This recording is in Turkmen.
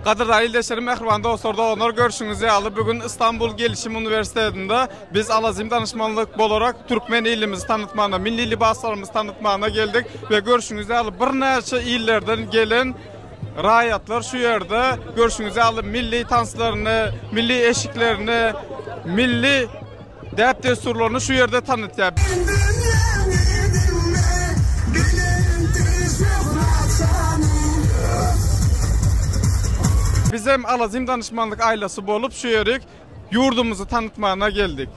Gadyrdan ildeşlerim, mähriban dostlar, doganlar, görşüňiz ýaly, bu gün Istanbul Gelişim Uniwersitetinde biz Alazim danyşmanlyk bolarak türkmen ilimizi tanytmana, milli lybaslarymyzy tanytmana geldik we görşüňiz ýaly birnäçe illerden gelen raýatlar şu ýerde görşüňiz ýaly milli tanslaryny, milli eşiklerini, milli däp-dessurlaryny şu ýerde tanytýar. Bizem Alazim danyşmanlyk aýlasy bolup şu ýerik ýurdumyzy tanytmana geldik.